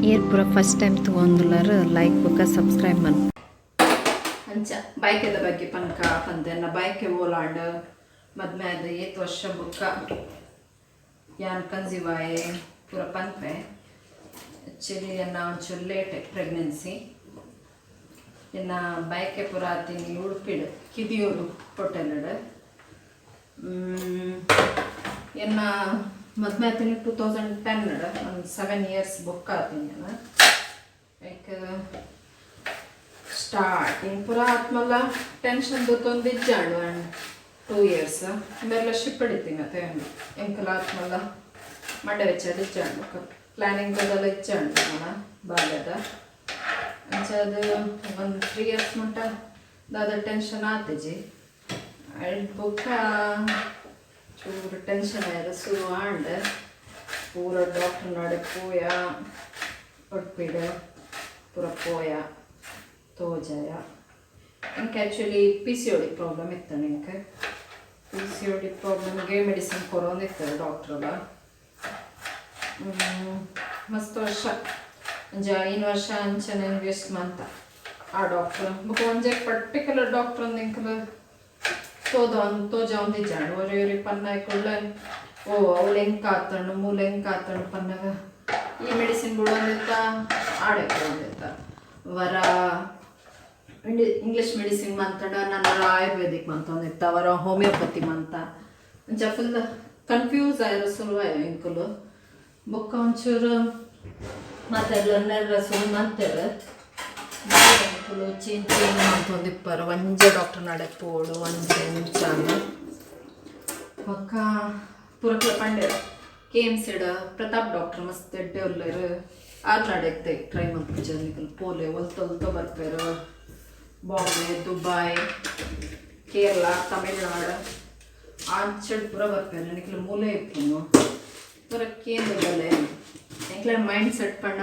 ಏರ್ ಪೂರ first time ತೂವೊಂದುಲ್ಲೆರ್, like ಬೊಕ್ಕ ಸಬ್ಸ್ಕ್ರೈಬ್ ಮನ್ಪು. ಅಂಚ ಬಯಕೆದ ಬಗ್ಗೆ ಪನ್ಕ ಪಂದ್, ಎನ್ನ ಬಯಕೆ ಓಲಾಂಡ್, ಮದ್ಮೆ ಆದ್ ಏತ್ ವರ್ಷ ಬೊಕ್ಕ ಯಾನ್ ಕನ್ಸೀವ್ ಆಯೆ, ಪೂರ ಪನ್ಪೆ. ಆಕ್ಚುಲಿ ಎನ್ನ ಒಂಚೂರು ಲೇಟ್ ಪ್ರೆಗ್ನೆನ್ಸಿ. ಎನ್ನ ಬಯಕೆ ಪೂರ ಆತೀನಿ ಉಡುಪಿಡ್ ಕಿದಿಯೂರು ಹೋಟೆಲ್ಡ್. ಎನ್ನ ಮದ್ಮೆ ಆತೀನಿ 2010, ಒಂದು 7 ಇಯರ್ಸ್ ಬೊಕ್ಕ ಆತೀನಿ ನಾನು. ಲೈಕ್ ಸ್ಟಾರ್ಟಿಂಗ್ ಪೂರ ಆತ್ಮಲ್ಲ ಟೆನ್ಷನ್ ದೊತ್ತೊಂದು ಇಜ್ಜಾಂಡು. ಆ್ಯಂಡ್ 2 ಇಯರ್ಸ್ ಮೇರ್ಲ ಶಿಪ್ ಹಿಡಿತೀನಿ ಅತ್ತೆ. ಎಂಕಲ ಆತ್ಮಲ್ಲ ಮಂಡೆ ವೆಚ್ಚಡ್ ಇಜ್ಜಾಂಡು, ಪ್ಲಾನಿಂಗ್ ಅದೆಲ್ಲ ಇಜ್ಜಾಂಡು ನನ್ನ ಬಾಲ್ಯದ. ಅಂಚ ಅದು ಒಂದು 3 ಇಯರ್ಸ್ ಮುಟ್ಟ ದಾದ ಟೆನ್ಷನ್ ಆತಿಜಿ. ಅಲ್ಟ್ ಬೊಕ್ಕ ಚೂರು ಟೆನ್ಷನ್ ಆಯ್ತು, ಶುರು ಆಂಡ್. ಪೂರ ಡಾಕ್ಟರ್ ನಡೆ ಪೋಯ, ಉಡುಪಿಡ್ ಪೂರ ಪೋಯ, ತೋಜಾಯ. ಎಂಕ್ ಆ್ಯಕ್ಚುಲಿ ಪಿಸಿಒಡಿ ಪ್ರಾಬ್ಲಮ್ ಇತ್ತು. ಎಂಕ್ ಪಿಸಿಒಡಿ ಪ್ರಾಬ್ಲಮ್ಗೆ ಮೆಡಿಸಿನ್ ಕೊರೊಂದಿತ್ತು ಡಾಕ್ಟ್ರಲ್ಲ. ಮಸ್ತ್ ವರ್ಷ, ಒಂಜಿ 5 ವರ್ಷ ಅಂಚನೆ ವೇಸ್ಟ್ ಮಂತ ಆ ಡಾಕ್ಟ್ರ್. ಬೊಕ ಒಂಜೆ ಪರ್ಟಿಕ್ಯುಲರ್ ಡಾಕ್ಟ್ರ್ ಒಂದು ಎಂಕಲ್ ತೋದ ತೋಜಾವೊಂದಿಜ್ಜಾಂಡ್. ಒರಿ ಒರಿ ಪನ್ನಾಯ್ ಕೂಡ್ಲೆ, ಓ ಅವ್ಳು ಎಂಕ್ ಆತಂಡು, ಮೂಲು ಎಂಕ್ ಆತಂಡು ಪನ್ನಾಗ ಈ ಮೆಡಿಸಿನ್ ಬಿಡೊಂದಿತ್ತ, ಆಡೆ ಕೊಡೊಂದಿತ್ತ. ವರ ಇಂಗ್ಲೀಷ್ ಮೆಡಿಸಿನ್ ಮಂತಂಡ, ನನ್ನ ಆಯುರ್ವೇದಿಕ್ ಮಂತೊಂದಿತ್ತ, ಅವರ ಹೋಮಿಯೋಪತಿ ಮಂತ. ಅಂಚ ಫುಲ್ ಕನ್ಫ್ಯೂಸ್ ಆಯ್ರ ಸುರುವಾಯ ಎಂಕುಲು. ಬೊಕ್ಕ ಒಂಚೂರು ಮಾತೆರ್ಲ ನೆರ್ರ ಸುರು ಮಂತೆರ್. ಎಂಕುಲು ಚೇಂಜ್ ಚೇಂಜ್ ಮಂತೊಂದಿಪ್ಪರು, ಒಂಜೆ ಡಾಕ್ಟರ್ ನಡೆ ಪೋಡು, ಒಂಜೆ ಇಂಚಾಂದ್. ಬೊಕ್ಕ ಪುರಕ್ಲ ಪಂಡೆರ್, ಕೆಎಮ್ಸಿಡ್ ಪ್ರತಾಪ್ ಡಾಕ್ಟರ್ ಮಸ್ತ್ ಎಡ್ಡೆ ಉಲ್ಲೆರ್, ಆರ್ ನಡೆಕ್ತೆ ಟ್ರೈ ಮಲ್ಪುಜ ನಿಕುಲು, ಪೋಲೆ, ಒಲ್ತ ಒಲ್ತ ಬರ್ಪೆರ್, ಬಾಂಬೆ, ದುಬೈ, ಕೇರಳ, ತಮಿಳ್ನಾಡು ಆಂಚಡ್ ಪೂರ ಬರ್ಪೆರ್, ನಿಕುಲು ಮೂಲೆ ಇಪ್ಪುನು ಪೂರ ಕೇಂದ್ರದಲ್ಲೇ. ಎಂಕ್ಲೆ ಮೈಂಡ್ ಸೆಟ್ ಪಂಡ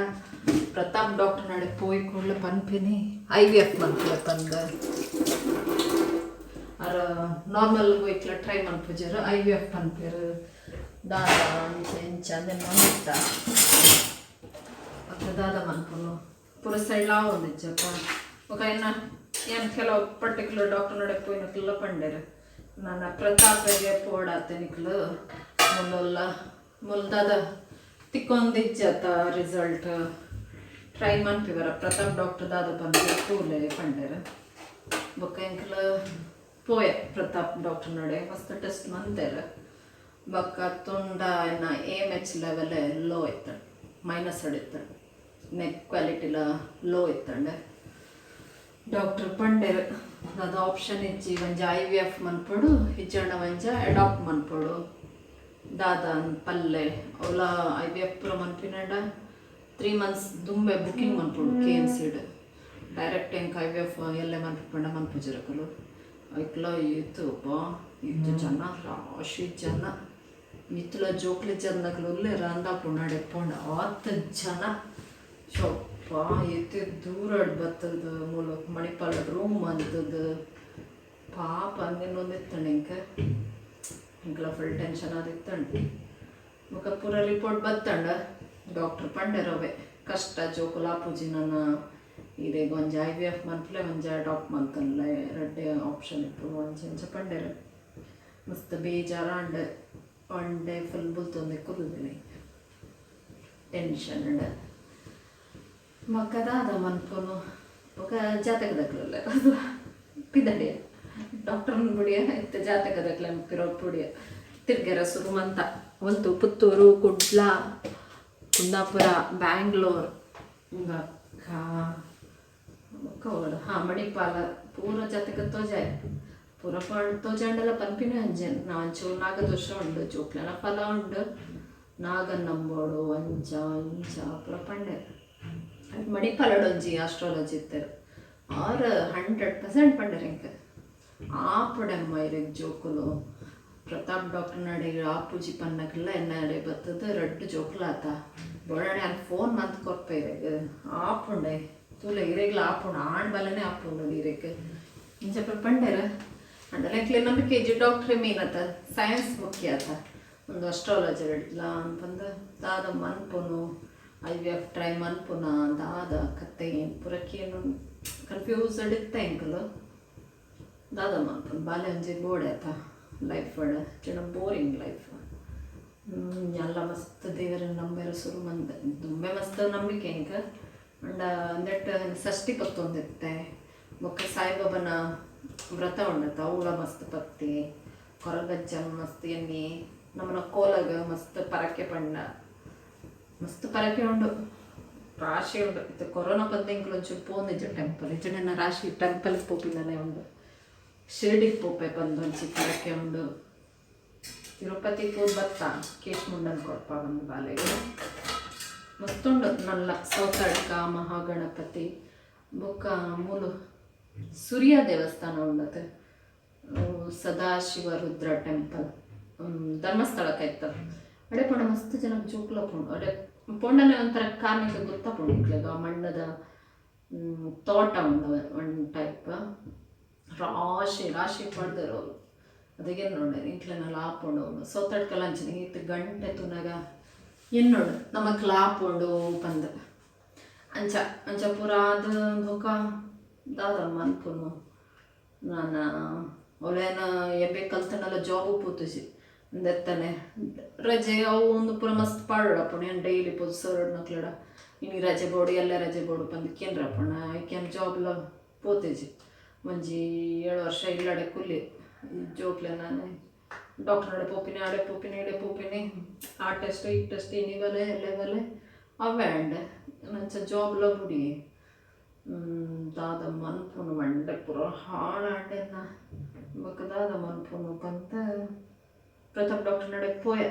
ಪ್ರತಾಪ್ ಡಾಕ್ಟರ್ ನಡೆ ಪೋಯಿ ಕೂಡಲೇ ಪನ್ಪಿನಿ, ಐವಿಎಫ್ ಮನ್ಪುಲೆ ಪಂದ್. ಅರ ನಾರ್ಮಲ್ ಇಕ್ಲ ಟ್ರೈ ಮನ್ಪುಜೆರ್, ಐವಿಎಫ್ ಪನ್ಪೆರ್ ದಾದ ಅಂಚ ಇಂಚ ಅಂದೆನ್ ಮಂದಿತ್ತ. ಬೊಕ್ಕ ದಾದ ಮನ್ಪುನು, ಪೂರ ಸೈಡ್ ಆವೊಂದಿಜ್ಜಪ್ಪ. ಬೊಕ್ಕ ಇನ್ನ ಏನ್ ಕೆಲವು ಪರ್ಟಿಕ್ಯುಲರ್ ಡಾಕ್ಟರ್ ನಡೆ ಪೋಯಿನಕ್ಲೆಲ್ಲ ಪಂಡೆರ್, ನನ್ನ ಪ್ರತಾಪಗೆ ಪೋಡಾತೆ ನಿಕ್ಲು, ಮುಲ್ಲೊಲ್ಲ ಮುಲ್ದಾದ ತಿಕ್ಕೊಂದಿಜ್ಜತ ರಿಸಲ್ಟ್, ಟ್ರೈ ಮನ್ಪಿವರ, ಪ್ರತಾಪ್ ಡಾಕ್ಟರ್ ದಾದ ಪನ್ಪೆರ್ ತೂಲೆ ಪಂಡೆರ್. ಬೊಕ್ಕ ಎಂಕುಲು ಪೋಯ ಪ್ರತಾಪ್ ಡಾಕ್ಟರ್ ನಡೆ. ಮಸ್ತ್ ಟೆಸ್ಟ್ ಮಂತೆರ್. ಬೊಕ್ಕ ತುಂಡ ಎನ್ನ ಎಎಮ್ಎಚ್ ಲೆವೆಲ್ ಲೋ ಇತ್ತು, ಮೈನಸ್ ಇತ್ತು, ಎಗ್ ಕ್ವಾಲಿಟಿಲ ಲೋ ಇತ್ತಂಡೆ. ಡಾಕ್ಟರ್ ಪಂಡೆರ್, ದಾದ ಆಪ್ಷನ್ ಇಜ್ಜಿ, ಒಂಜಿ ಐವಿಎಫ್ ಮನ್ಪೊಡು, ಇಜ್ಜಂಡ ಒಂಜ ಅಡಾಪ್ಟ್ ಮನ್ಪೊಡು, ದಾದ ಪಲ್ಲೆ. ಅವಲ ಐವಿಎಫ್ ಪೂರ ಮನ್ಪಿನಂಡ 3 ಮಂತ್ಸ್ ದುಂಬೆ ಬುಕಿಂಗ್ ಮನ್ಪೊಡು ಕೆಎಮ್ಸಿಡ್. ಡೈರೆಕ್ಟ್ ಎಂಕ್ ಐವಿಎಫ್ ಎಲ್ಲೆ ಮನ್ಪುಂಡ ಮನ್ಪುಜೆರಕುಲು. ಐಕ್ಲ ಇತ್ತು ಅಪ್ಪ, ಇತ್ತು ಜನ, ರಾಶಿ ಜನ. ಇತ್ತಲ ಜೋಕ್ಲಿ ಜನ್ನಕ್ಲು ಉಲ್ಲೆರ್ ಅಂದಾಪುಂಡು ನಡೆ ಪೋಂಡ, ಆತ್ ಜನ. ಶೊಪ್ಪ, ಇತ್ತು ದೂರಡ್ ಬತ್ತದ, ಮೂಲು ಮಣಿಪಾಲ ರೂಮ್ ಅಂತದ. ಪಾಪ ಅಂದಿನೊಂದಿತ್ತಂಡ ಎಂಕ್. ಎಂಕ್ಲ ಫುಲ್ ಟೆನ್ಷನ್ ಆದಿತ್ತಂಡು. ಬೊಕ ಪೂರ ರಿಪೋರ್ಟ್ ಬತ್ತಂಡ ಡಾಕ್ಟರ್ ಪಂಡೆರವೆ, ಕಷ್ಟ, ಜೋಕುಲು ಆಪುಜಿ ನನ ಇರೆಗ್, ಒಂಜಿ ಐವಿಎಫ್ ಮನ್ಪುಲೆ, ಒಂಜಿ ಅಡಾಪ್ಟ್ ಮಂತನ್ಲೆ, ರಡ್ಡೆ ಆಪ್ಷನ್ ಇಪ್ಪುನು, ಅಂಚ ಇಂಚ ಪಂಡೆರ್. ಮಸ್ತ್ ಬೇಜಾರಾಂಡ್. ಒನ್ ಡೇ ಫುಲ್ ಬುಲ್ತೊಂದೆ ಕುಲ್ಲುದಿನಿ ಟೆನ್ಷನ್. ಬೊಕ್ಕ ದಾದ ಮನ್ಪುನು? ಬೊಕ್ಕ ಜಾತಕದಕ್ಲೆಲ್ಲ ಪಿದಡಿಯ, ಡಾಕ್ಟರ್ನ ಬುಡಿಯ, ಇತ್ತೆ ಜಾತಕದಕ್ಲೆನ ಪಿರ ಪುಡಿಯ, ತಿರ್ಗೆರ ಸುರು ಮಂತ. ಒಂದು ಪುತ್ತೂರು, ಕುಡ್ಲ, ಕುಂದಾಪುರ, ಬ್ಯಾಂಗ್ಳೂರ್, ಬೊಕ್ಕ ಬೊಕ್ಕ ಓಲು? ಹಾಂ, ಮಣಿಪಾಲ ಪೂರ ಜಾತಕ ತೋಜಾಯ್. ಪೂರ ಪಂಡ್ ತೋಜಾಂಡಲ ಪನ್ಪಿನ ಅಂಜೆ, ನಾ ಒಂಚೂರು ನಾಗದೋಷ ಉಂಡು, ಜೋಕ್ಲೆನ ಫಲ ಉಂಡು, ನಾಗನ್ ನಂಬೋಡು, ಅಂಚ ಇಂಚ ಪೂರ ಪಂಡೆರ್. ಮಣಿಪಾಲಡ್ ಒಂಜಿ ಆಸ್ಟ್ರಾಲಜಿ ಇತ್ತೆರ್, ಆರ್ 100% ಪಂಡೆರ್, ಎಂಕ್ ಆಪುಡಮ್ಮ ಇರೆಗ್ ಜೋಕುಲು, ಪ್ರತಾಪ್ ಡಾಕ್ಟರ್ ನಡೆ ಆಪುಜಿ ಪನ್ನಕ್ಲ ಎನ್ನ ಬತ್ತದ ರಡ್ಡ್ ಜೋಕುಲು ಆತ. ಬೋಡಾಂಡ ಯಾನ್ ಫೋನ್ ಮಂತ್ ಕೊರ್ಪೆ ಇರೆಗ್, ಆಪುಂಡೆ ತೂಲೆ, ಇರೆಗ್ಲ ಆಪುಂಡು, ಆಣ್ ಬಲನೆ ಆಪುಂಡು ಇರೆಗ್, ಇಂಚ ಪೂರ ಪಂಡೆರ್. ಅಂಡಲ ಎಂಕ್ಲೆ ನಂಬಿಕೆ ಇಜ್ಜಿ, ಡಾಕ್ಟ್ರೆ ಮೇನ್ ಅತ, ಸೈನ್ಸ್ ಮುಖ್ಯ ಅತ, ಒಂದು ಅಸ್ಟ್ರಾಲಜರ್ ಹಿಡ್ಲ ಅನ್ಪಂದು. ದಾದ ಮನ್ಪುನು? ಐವಿಎಫ್ ಟ್ರೈ ಮನ್ಪುನ ದಾದ ಕತ್ತೆ ಪೂರ ಕೇನು ಕನ್ಫ್ಯೂಸ್ಡ್ ಇತ್ತ ಎಂಕುಲು. ದಾದ ಮನ್ಪುನು, ಬಾಲೆ ಒಂಜಿ ಬೋಡೆ ಆತ ಲೈಫ್ ಜನ ಬೋರಿಂಗ್ ಲೈಫ್. ಎಲ್ಲ ಮಸ್ತ್ ದೇವರನ್ನ ನಂಬೆರೆ ಶುರು ಮಂದೆ. ದುಂಬೆ ಮಸ್ತ್ ನಂಬಿಕೆ ಎಂಕ್. ಅಂಡ ಅಂದೆಟ್ ಷಷ್ಠಿ ಪತ್ತೊಂದಿತ್ತೆ. ಬೊಕ್ಕ ಸಾಯಿಬಾಬನ ವ್ರತ ಉಂಡತ್ತ, ಅವುಲ ಮಸ್ತ್ ಪತ್ತಿ. ಕೊರಗಜ್ಜನ್ ಮಸ್ತ್ ಎನ್ನಿ. ನಮ್ಮನ ಕೋಲಗ ಮಸ್ತ್ ಪರಕೆ ಪಂಡ, ಮಸ್ತ್ ಪರಕೆ ಉಂಡು, ರಾಶಿ ಉಂಡು. ಇತ್ತೆ ಕೊರೋನಾ ಪಂದ್ ಎಂಕುಲು ಒಂಚೂರು ಪೋಂದಿಜ್ಜ ಟೆಂಪಲ್. ಇಜ್ಜಂಡ ರಾಶಿ ಟೆಂಪಲ್ ಪೋಪಿನನೆ ಉಂಡು. ಶಿರ್ಡಿಗೆ ಪೋಪೆ ಪಂದ್ ಒಂಜಿ ಪರಕೆ ಉಂಡು. ತಿರುಪತಿ ಪೋದು ಬತ್ತ, ಕೇಶ್ ಮುಂಡನ್ ಕೊರ್ಪ ಬಂದು ಬಾಲೆಗೆ. ಮಸ್ತುಂಡು ನಲ್ಲ. ಸೌತಡ್ಕ ಮಹಾಗಣಪತಿ, ಬೊಕ್ಕ ಮೂಲು ಸೂರ್ಯ ದೇವಸ್ಥಾನ ಉಂಡತೆ, ಸದಾಶಿವ ರುದ್ರ ಟೆಂಪಲ್, ಧರ್ಮಸ್ಥಳಕ್ಕೆ ಇತ್ತ. ಅಡೆ ಪೋಂಡ ಮಸ್ತ್ ಜನ ಜೋಕುಲ ಪೋಂಡು. ಅಡೆ ಪೋಂಡನೆ ಒಂಥರ ಕಾರ್ಣಿಕ ಗೊತ್ತಾಪುಂಡು ನಿಕ್ಲೆಗ್. ಆ ಮಣ್ಣದ ತೋಟ ಉಂಡು ಒನ್ ಟೈಪ್. ರಾಶಿ ರಾಶಿ ಪಡ್ದೆರ್ ಅವ್ರು. ಅದಕ್ಕೆ ನೋಡೆ ಇಂಕ್ಲೆನೆಲ್ಲ ಆಪುಂಡು. ಸೌತಡ್ಕಲ ಅಂಚನೆ. ಇತ್ತೆ ಗಂಟೆ ತೂನಗ ಎನ್ನೋಡು ನಮಕ್ಲ ಆಪುಂಡು ಪಂದ್. ಅಂಚ ಅಂಚ ಪೂರ ಆದ್ ಬೊಕ್ಕ ದಾದ ಮನ್ಪುನು ನಾನ? ಅವ್ಲೇನ ಎಂಬಿಎ ಕಲ್ತಂಡಲ ಜಾಬ್ ಪೋತುಜಿ. ದೆತ್ತನೆ ರಜೆ ಅವು ಒಂದು ಪೂರ ಮಸ್ತ್ ಪಾಡೊಡಪ್ಪುಂಡು. ಏನ್ ಡೈಲಿ ಪೋದು ಸರ್ ನಕ್ಲೆಡ ಇನಿ ರಜೆ ಬೋಡು, ಎಲ್ಲೆ ರಜೆ ಬೋಡು ಪಂದ್ ಕೇನ್ರಪ್ಪುಂಡು. ಐಕೆ ಜಾಬ್ಲ ಪೋತಿಜಿ. ಒಂಜಿ 7 ವರ್ಷ ಇಲ್ಲಡೆ ಕುಲ್ಲಿ ಜೋಕ್ಲೆನ ಡಾಕ್ಟರ್ ಪೋಪಿನಿ, ಆಡೆ ಪೋಪಿನಿ, ಇಡೆ ಪೋಪಿನಿ, ಆ ಟೆಸ್ಟ್, ಈ ಟೆಸ್ಟ್, ಇನಿ ಬಲೆ ಎಲ್ಲೆ ಬಲೆ, ಅವೇ ಅಂಡ್ ಅಂಚ ಜಾಬ್ಲ ಬುಡಿ. ದಾದ ಮನ್ಪುನು, ಮಂಡೆ ಪೂರ ಹಾಳಾಂಡೆನ್ನ. ಬೊಕ್ಕ ದಾದ ಮನ್ಪುನು ಪಂತ ಪ್ರತಾಪ್ ಡಾಕ್ಟರ್ ನಡೆ ಪೋಯೆ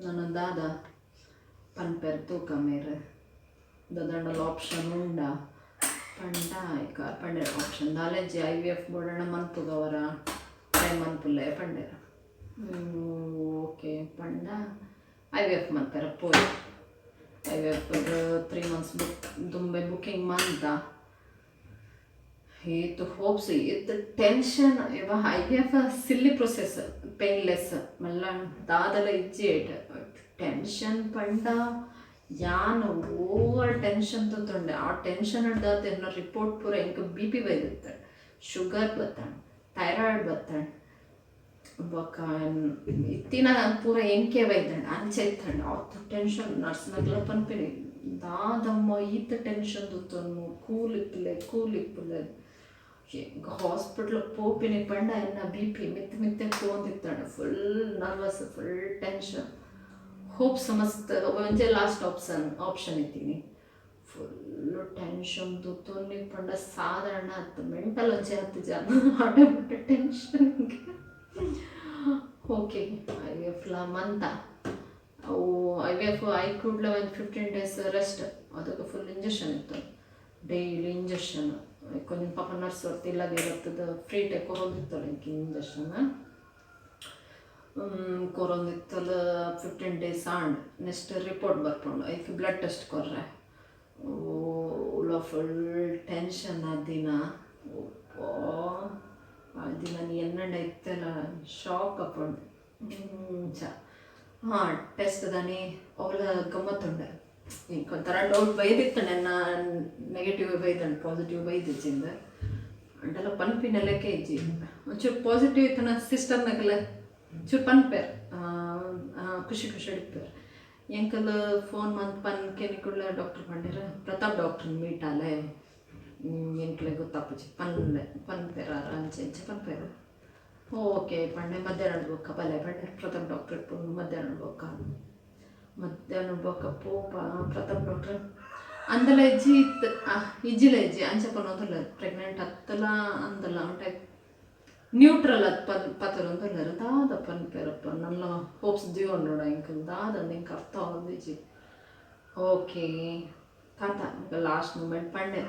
ನಾನು. ದಾದ ಪನ್ಪೆರ್ ತೂಕ ಮೇರ್, ದಾದಂಡಲ ಆಪ್ಷನ್ ಉಂಡಾ ಪಂಡ, ಐಕ ಪಂಡೆರ್ ಆಪ್ಷನ್ ದಾಲೆಜ್ಜಿ, ಐವಿಎಫ್ ಬೋಡಾಂಡ ಮನ್ಪುಗ, ಅವರ ಟ್ರೈ ಮನ್ಪುಲೆ ಪಂಡೆರ್. ಓಕೆ ಪಂಡ ಐವಿಎಫ್ ಮನ್ಪೆರ ಪೋಯೆ. ಐವಿಎಫ್ 3 ಮಂತ್ಸ್ ಬುಕ್ ದುಂಬೆ ಬುಕ್ಕಿಂಗ್ ಮಂತ. ಏತ್ ಹೋಪ್ಸ್, ಏತ್ ಟೆನ್ಷನ್! ಇವ ಐವಿಎಫ್ ಸಿಲ್ಲಿ ಪ್ರೊಸೆಸ್, ಪೇನ್ಲೆಸ್, ಮಲ್ಲ ದಾದಲ ಇಜ್ಜಿ ಏಟ್. ಟೆನ್ಷನ್ ಪಂಡ ಯಾನ್ ಓವರ್ ಟೆನ್ಷನ್ ತೂತುಂಡೆ. ಆ ಟೆನ್ಷನ್ ದಾತ ಎನ್ನ ರಿಪೋರ್ಟ್ ಪೂರ ಎಂಕ್ ಬಿಪಿ ಬೈದಿತ್ತೆ, ಶುಗರ್ ಬತ್ತಾಂಡ್, ಥೈರಾಯ್ಡ್ ಬತ್ತಾಂಡ್, ಬೊಕ್ಕ ಇತ್ತಿನ ಪೂರ ಎಂಕೆ ಬೈದಂಡ್. ಅಂಚ ಇತ್ತಂಡ್ ಆತ್ ಟೆನ್ಷನ್. ನರ್ಸ್ನಕ್ಲ ಪನ್ಪಿನಿ, ದಾದಮ್ಮ ಈತ್ ಟೆನ್ಷನ್ ತೂತೊನ್ನು, ಕೂಲ್ ಇಪ್ಪುಲೆ, ಕೂಲ್ ಇಪ್ಪುಲೆ. ಹಾಸ್ಪಿಟ್ಲ್ ಪೋಪಿನಿ ಪಂಡ ಎನ್ನ ಬಿಪಿ ಮಿತ್ ಮಿತ್ತೆ ಪೋವೊಂದಿತ್ತಂಡ್. Full nervous, full tension, hopes ಮಸ್ತ್. ಒಂಜೆ ಲಾಸ್ಟ್ ಆಪ್ಷನ್ ಆಪ್ಷನ್ ಇತ್ತೀನಿ. ಫುಲ್ ಟೆನ್ಷನ್ ತೂತೊನ್ನಿ ಪಂಡ ಸಾಧಾರಣ ಅತ್ತು, ಮೆಂಟಲ್ ಒಂಜೆ ಹತ್ತು ಜನ ಆಟೋಮೆಟಿಕ್ ಟೆನ್ಷನ್. ಓಕೆ, ಐವಿಎಫ್ಲ ಮಂತ. ಅವು ಐವಿಎಫ್ I ಕೂಡಲೇ ಒಂದು 15 ಡೇಸ್ ರೆಸ್ಟ್. ಅದಕ್ಕೆ ಫುಲ್ ಇಂಜೆಕ್ಷನ್ ಇತ್ತು, ಡೈಲಿ ಇಂಜೆಕ್ಷನ್. ಕೊಂಚ ಪಾಪ ನರ್ಸ್ ಇಲ್ಲಗೆ ಬರ್ತದ, ಫ್ರೀ ಟೈಪ್ ಕೊರೊಂದಿತ್ತಲ್ಲ ಇಂಕ್. ಇಂಜೆಕ್ಷನ್ ಕೊರೊಂದಿತ್ತಲ್ಲ. 15 ಡೇಸ್ ಆಂಡ್. ನೆಕ್ಸ್ಟ್ ರಿಪೋರ್ಟ್ ಬರ್ಪುಂಡು, ಐಕ್ ಬ್ಲಡ್ ಟೆಸ್ಟ್ ಕೊರ್ರೆ. ಉಲ್ಲ ಫುಲ್ ಟೆನ್ಷನ್. ಆ ದಿನ, ಆ ದಿನ ಎನ್ನಂಡ ಇತ್ತೆಲ್ಲ ಶಾಕ್ ಅಪ್ಪುಂಡು ಚ. ಹಾಂ, ಟೆಸ್ಟ್ ದಾನಿ ಅವಳ ಗಮ್ಮತ್ತುಂಡೆ. ಇಂಕ್ ಒಂಥರ ಡೌಟ್ ಬೈದಿತ್ತು, ನನ್ನ ನೆಗೆಟಿವ್ ಬೈದಂಡು, ಪಾಸಿಟಿವ್ ಬೈದಿಜ್ಜಿಂದ. ಅಂಡಲ ಪನ್ಪಿನ ಲೆಕ್ಕ ಇಜ್ಜಿ. ಒಂಚೂರು ಪಾಸಿಟಿವ್ ಇತ್ತನ ಸಿಸ್ಟರ್ನಕಲೆ ಚೂರು ಪನ್ಪೇರ್, ಖುಷಿ ಖುಷಿ ಇಪ್ಪೇರ್. ಎಂಕಲ್ ಫೋನ್ ಮಂತ್ ಪನ್ಕೆ ಕೂಡಲೇ ಡಾಕ್ಟರ್ ಪಂಡೇರ್, ಪ್ರತಾಪ್ ಡಾಕ್ಟರ್ ಮೀಟ್ ಆಲೆ, ಎಂಕ್ಲೆ ಗೊತ್ತಾಪುಜಿ, ಪನ್ಲೆ ಪನ್ಪೇರ ಅಂಚೆ ಇಂಚೆ ಪನ್ಪೇರ್. ಓಕೆ ಪಂಡೆ. ಮಧ್ಯಾಹ್ನ ಬೊಕ್ಕ ಬಲೆ ಪಂಡೆ. ಪ್ರತಾಪ್ ಡಾಕ್ಟರ್ ಇಪ್ಪುಂಡು ಮಧ್ಯಾಹ್ನ ಬೊಕ್ಕ. ಮಧ್ಯಾಹ್ನ ಬೊಕ್ಕ ಪೋಪ. ಪ್ರತಾಪ್ ಡಾಕ್ಟರ್ ಅಂದಲ ಇಜ್ಜಿ ಇತ್ತು, ಇಜ್ಜಿಲ ಇಜ್ಜಿ ಅಂಚ ಪನ್ನೊಂದುಲ್ಲ. ಪ್ರೆಗ್ನೆಂಟ್ ಅತ್ತಲ ಅಂದಲ್ಲ, ಟೈಪ್ ನ್ಯೂಟ್ರಲ್ ಅತ್ ಪನ್ ಪತರೊಂದುಲ್ಲೆರ್. ದಾದ ಪನ್ಪೇರಪ್ಪ, ನನ್ನ ಹೋಪ್ಸ್ ದೀವೊಂಡೋಡ ಎಂಕಲ್ ದಾದ ಎಂಕ್ ಅರ್ಥ ಆವೊಂದಿಜ್ಜಿ. ಓಕೆ ತಾತ ಲಾಸ್ಟ್ ಮೂಮೆಂಟ್ ಪಂಡೆ,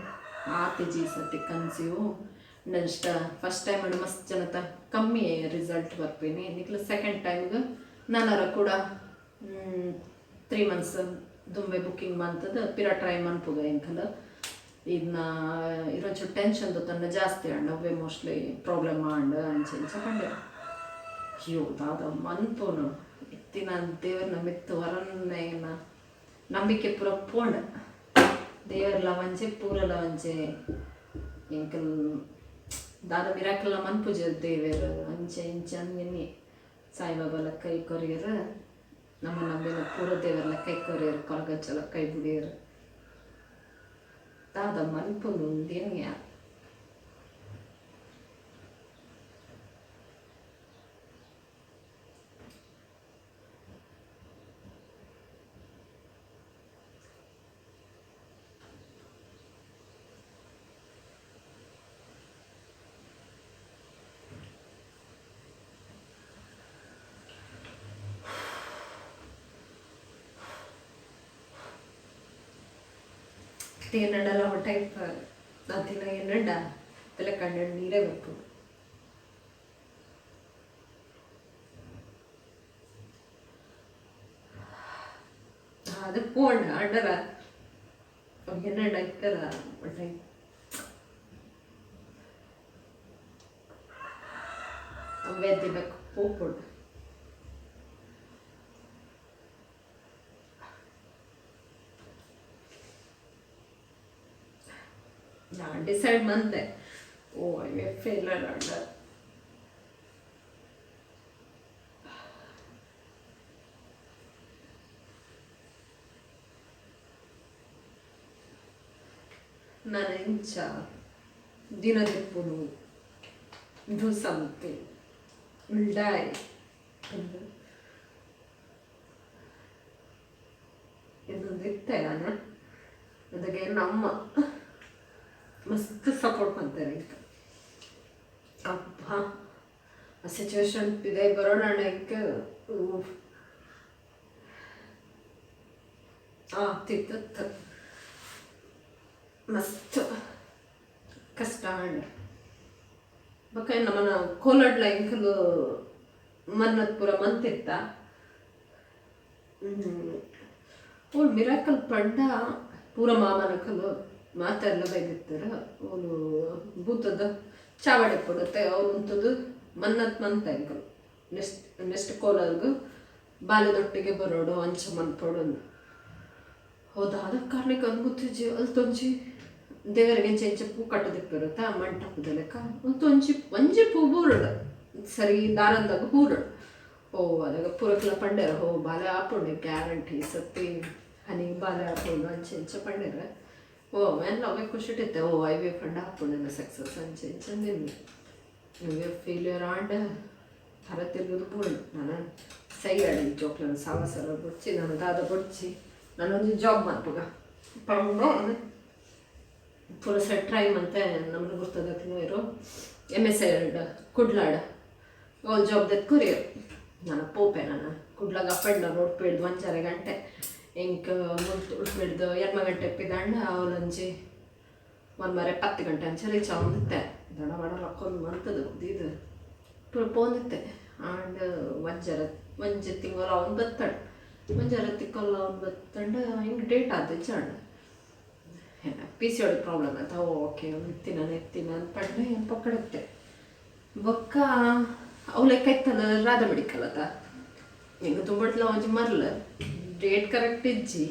ಆತಿಜಿ ಸತಿ ಕನ್ಸೀವ್. ನೆಕ್ಸ್ಟ್ ಫಸ್ಟ್ ಟೈಮ್ ಮಸ್ತ್ ಜನತ ಕಮ್ಮಿ ರಿಸಲ್ಟ್ ಬರ್ಪಿನಿ. ನಿಕ್ಲ ಸೆಕೆಂಡ್ ಟೈಮ್ಗೆ ನಾನರ ಕೂಡ 3 ಮಂತ್ಸ್ ದುಂಬೆ ಬುಕ್ಕಿಂಗ್ ಮಂತದ ಪಿರ ಟ್ರೈ ಮನ್ಪುಗ. ಎಂಕಲ್ ಇದನ್ನ ಇರೊಂಚೂರು ಟೆನ್ಷನ್ ತನ್ನ ಜಾಸ್ತಿ ಅಂಡ್ ಅವೇ ಮೋಸ್ಟ್ಲಿ ಪ್ರಾಬ್ಲಮ್ ಆಂಡ್ ಅಂಚ ಇಂಚ ಪಂಡೆ. ಅಯ್ಯೋ, ದಾದ ಮನ್ಪುನು? ಇತ್ತಿನ ದೇವರನ ಮಿತ್ತು ವರನ್ನೇನ ನಂಬಿಕೆ ಪೂರ ಪೋಂಡ್ ದೇವರ್ಲ ಒಂಜೆ ಪೂರಲ ಒಂಜೆ ಎಂಕಲ್ ದಾದ ಮಿರಾಕಲ್ ಮನ್ಪುಜ ದೇವೆರ್ ಅಂಚೆ ಇಂಚ ಎನ್ನಿ ಸಾಯಿಬಾಬಾಲ ಕೈ ಕೊರಿಯರ್ ನಮ್ಮ ನಂಬಿನ ಪೂರ ದೇವರ್ಲ ಕೈ ಕೊರಿಯರ್ ಕೊರಗಜ್ಜಲ ಕೈ ಬುಡಿಯರ್ ದಾದ ಮನ್ಪುನು ಎನ್ನಿಯ ಎನ್ನಡಲ ಒಂದು ಟೈಪ್ ದಿನ ಎನ್ನಡ ತಲೆ ಕಣ್ಣು ನೀರೇ ಬರ್ಪುಂಡು. ಅದು ಪೋಂಡ ಅಂಡರ ಎನ್ನಡ ಇತ್ತಲ್ಲ ಒಂದು ಟೈಪ್ ಬೇಕು ಪೋಪುಂಡು. ನಾನು ಡಿಸೈಡ್ ಮಂದೆ ಓ I failure under ನಾನು ಇಂಚ ದಿನದಿಪ್ಪುನು do something will die ಇನ್ನೊಂದು ಇತ್ತೆ ನಾನು ಅದಕ್ಕೆ ನಮ್ಮ ಮಸ್ತ್ ಸಪೋರ್ಟ್ ಮಾಡ್ತಾರೆ ಈಗ ಅಪ್ಪ ಆ ಸಿಚುವೇಶನ್ ಇದೆ ಬರೋಣ ಇಂಕ ಆಗ್ತಿತ್ತು ಮಸ್ತ್ ಕಷ್ಟ ಅಂಡ್ ಬೊಕ ನಮ್ಮನ ಕೋಲಡ್ಲ ಎಂಕುಲು ಮನ್ನತ್ ಪೂರ ಮಂತಿತ್ತ ಓಲ್ ಮಿರಾಕಲ್ ಪಂಡ ಪೂರ ಮಾಮನಕಲು ಮಾತೆಲ್ಲ ಬೈದಿತ್ತರ ಅವನು ಭೂತದ ಚಾವಡೆ ಕೊಡುತ್ತೆ ಅವ್ನು ಉಂತದು ಮನ್ನತ್ ಮಂತ ಎಂಕಲು ನೆಕ್ಸ್ಟ್ ನೆಕ್ಸ್ಟ್ ಕೋಲರ್ಗು ಬಾಲ್ಯದೊಟ್ಟಿಗೆ ಬರೋಡು ಅಂಚ ಮನ್ಪೊಡು ಹೌದಾ ಅದ ಕಾರಣಕ್ಕೆ ಅಂದ್ಗುತ್ತಿಜ್ಜಿ ಅಲ್ತೊಂಜಿ ದೇವರಿಗೆ ಎಂಚ ಎಂಚ ಪೂ ಕಟ್ಟದಿಪ್ಪಿರುತ್ತೆ ಆ ಮಂಟಪದ ಲೆಕ್ಕ ಒಂತೊಂಜಿ ಒಂಜಿ ಪೂ ಬೂರಡು ಸರಿ ದಾರಂದಾಗ ಬೂರಡು ಓ ಅದಾಗ ಪೂರಕ್ಲ ಪಂಡೆರ ಹೋ ಬಾಲೆ ಆಪುಂಡು ಗ್ಯಾರಂಟಿ ಸತ್ತಿ ಹನಿಗೆ ಬಾಲೆ ಆಪುಂಡು ಅಂಚ ಎಂಚ ಪಂಡೆರ ಓ ಏನ್ ಅವೇ ಖುಷಿಟ್ಟಿತ್ತೆ ಓ I V ಪಂಡ ಆಪುಂಡು ಸಕ್ಸಸ್ ಅಂಚ ಎಂಚ ನಿನ್ನೆ ಫೇಲ್ಯೂರ್ ಆಂಡ್ ಥರ ತಿರ್ಗದು ಬೂಂಡು ನಾನು ಸೈ ಅಡಿ ಜೋಕ್ಲನ ಸಾವಸರ ಬುಡ್ಚಿ ನಾನು ದಾದ ಬುಡ್ಚಿ ನಾನೊಂದು ಜಾಬ್ ಮನ್ಪುಗ ಪಂಡ ಪೂರ ಸೆಟ್ ಟ್ರೈ ಮಂತೆ ನಮ್ಮನ್ನು ಗುರ್ತದ ಇರೋ ಎಮ್ ಎಸ್ I ಕುಡ್ಲಾಡ ಅವ್ನು ಜಾಬ್ ದೆತ್ ಕೊರಿಯರ್ ನಾನು ಪೋಪೆ ನಾನು ಕುಡ್ಲಾಗ ಅಪ್ ಆ್ಯಂಡ್ ಡೌನ್ ಉಡ್ಪಿಡ್ದು ಒಂಜಾರೆ ಗಂಟೆ ಎಂಕ್ ಮುಲ್ತು ಉಡ್ಪಿಡ್ದು ಎನ್ಮ ಗಂಟೆ ಪಿದಾಂಡ ಅವಲಂಜಿ ಒಂದು ಮರೆ 10 ಗಂಟೆ ಅಂಚೆ ರೀಚ್ ಆವೊಂದಿತ್ತೆ ದಡ ಬಡ ರೊಕ್ಕೊಂದು ಮಂತದು ಇದು ಪೂರ ಪೋಂದಿತ್ತೆ ಆಂಡ್ ಒಂಜರ ಒಂಜಿ ತಿಂಗಳು ಅವ್ನು ಬತ್ತಂಡು ಒಂಜರ ತಿಕ್ಕೊಲ್ಲ ಅವ್ನು ಬತ್ತಂಡು ಹಿಂಗೆ ಡೇಟ್ ಆದ ಚಂಡ PCOD problem ಅಂತ ಓಕೆ ಎತ್ತಿನ ಎತ್ತಿನ ಅಂತ ಪಂಡ ಏನು ಪಕ್ಕಡುತ್ತೆ ಬೊಕ್ಕ ಅವು ಲೆಕ್ಕ ಇತ್ತಲ್ಲ ರಾಧ ಮೆಡಿಕಲ್ ಅತ ಎಂಕ್ ದುಂಬಟ್ಲ ಒಂಜಿ ಮರ್ಲ್ ಡೇಟ್ ಕರೆಕ್ಟ್ ಇಜ್ಜಿ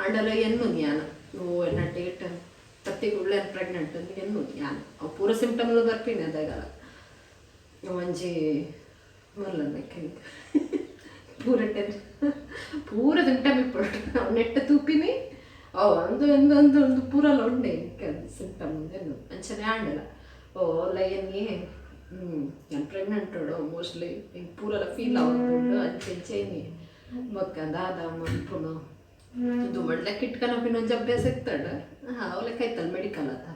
ಆಂಡಲ ಎನ್ನು ಯಾನ ಓ ಎನ್ನ ಡೇಟ್ ಪತ್ತಿ ಕೂಡಲೇ ಪ್ರೆಗ್ನೆಂಟ್ ಅಂತ ಎನ್ನು ಯಾನ್ ಅವು ಪೂರ ಸಿಂಪ್ಟಮ್ ಬರ್ಪಿನಿ ಅದಾಗಲ ಒಂಜಿ ಮರ್ಲ ಲೆಕ್ಕ ಪೂರ ಟೆನ್ ಪೂರ ಸಿಂಪ್ಟಮ್ ಇಪ್ಪುಂಡು ನೆಟ್ಟ ತೂಪಿನಿ ಓ ಒಂದು ಒಂದು ಒಂದು ಒಂದು ಪೂರಲ ಉಂಡೆ ಸಿಂಪ್ಟಮ್ ಉಂದೆನು ಅಂಚನೆ ಆಂಡಲ ಓ ಲಯನ್ಗೆ ನಾನು ಪ್ರೆಗ್ನೆಂಟ್ ಮೋಸ್ಟ್ಲಿ ಹಿಂಗೆ ಪೂರಲ ಫೀಲ್ ಆವೊಂದುಂಡು ಅಂಚೆ ಇಂಚೆ ಎನ್ನಿ ಬೊಕ್ಕ ದಾದ ಮನ್ಪುನು ದುಂಬಡ್ಲ ಕಿಟ್ಕನ ಒಂಜಿ ಅಭ್ಯಾಸ ಇತ್ತಂಡ ಅವು ಲೆಕ್ಕ ಐತಲ್ಲ ಮೆಡಿಕಲ್ ಅತ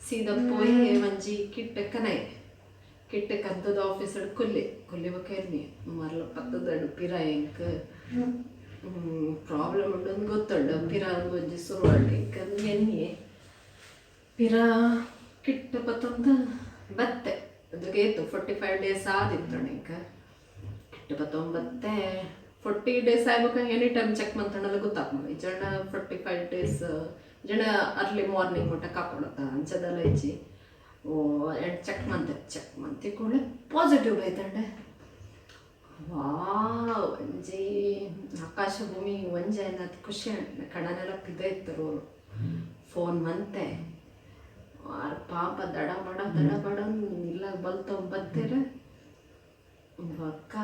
ಸೀದಾ ಪೋಯಿ ಒಂಜಿ ಕಿಟ್ ಕನೈ ಕಿಟ್ ಕಂತದ ಆಫೀಸ್ ಕುಲ್ಲಿ ಕುಲ್ಲಿ ಬೊಕ್ಕ ಎನ್ನಿ ಮರ್ಲ ಪತ್ತದಂಡು ಪಿರ ಎಂಕ್ ಪ್ರಾಬ್ಲಮ್ ಉಂಡು ಗೊತ್ತುಂಡು ಪಿರ ಒಂಜಿ ಸುರು ಆಂಡ್ ಎಂಕ್ ಎನ್ನಿ ಪಿರ ಕಿಟ್ ಪತ್ತೊಂದು ಬತ್ತೆ ಅದಕ್ಕೆ ಏತು 45 ಡೇಸ್ ಆದಿತ್ತು ಎಂಕ್ ಕಿಟ್ ಪತ್ತೊಂಬತ್ತೆ 40 ಡೇಸ್ ಆಗ್ಬೇಕ ಎನಿ ಟೈಮ್ ಚೆಕ್ ಮಂತಂಡಲ ಗೊತ್ತಾಗ್ತದೆ ಜನ 45 ಡೇಸ್ ಜನ ಅರ್ಲಿ ಮಾರ್ನಿಂಗ್ ಮುಟ್ಟ ಕಾಕೊಡತ್ತ ಅಂಚದಲ್ಲ ಇಜ್ಜಿ ಓ ಚೆಕ್ ಮಂತೆ ಚೆಕ್ ಮಂತಿ ಕೂಡಲೇ ಪಾಸಿಟಿವ್ ಬೈತಂಡೆ. ವಾವ್, ಒಂಜಿ ಆಕಾಶ ಭೂಮಿ ಒಂಜಿ ಆಯ್ನತ್ ಖುಷಿ ಆಂಡ್. ಕಣನೆಲ್ಲ ಪಿದ ಇತ್ತರು. ಫೋನ್ ಮಂತೆ ಆರ್ ಪಾಪ ದಡ ಬಡ ದಡ ಬಡ ಇಲ್ಲ ಬಲ್ತವ್ ಬತ್ತೆರ್. ಬೊಕ್ಕ